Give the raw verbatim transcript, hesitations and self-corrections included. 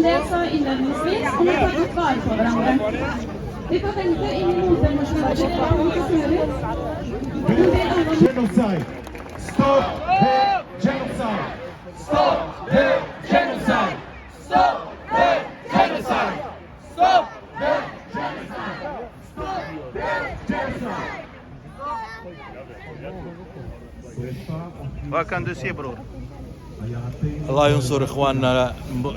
Dessa innan is-snin, u ma tagħtux varko, verament. Li ta' tenta inni mużel mhux minn ġenerali. Genocide! Stop the genocide! Stop the genocide! Stop the genocide! Stop the genocide! Stop the genocide! Welcome to see, bro. الله ينصر إخواننا ب-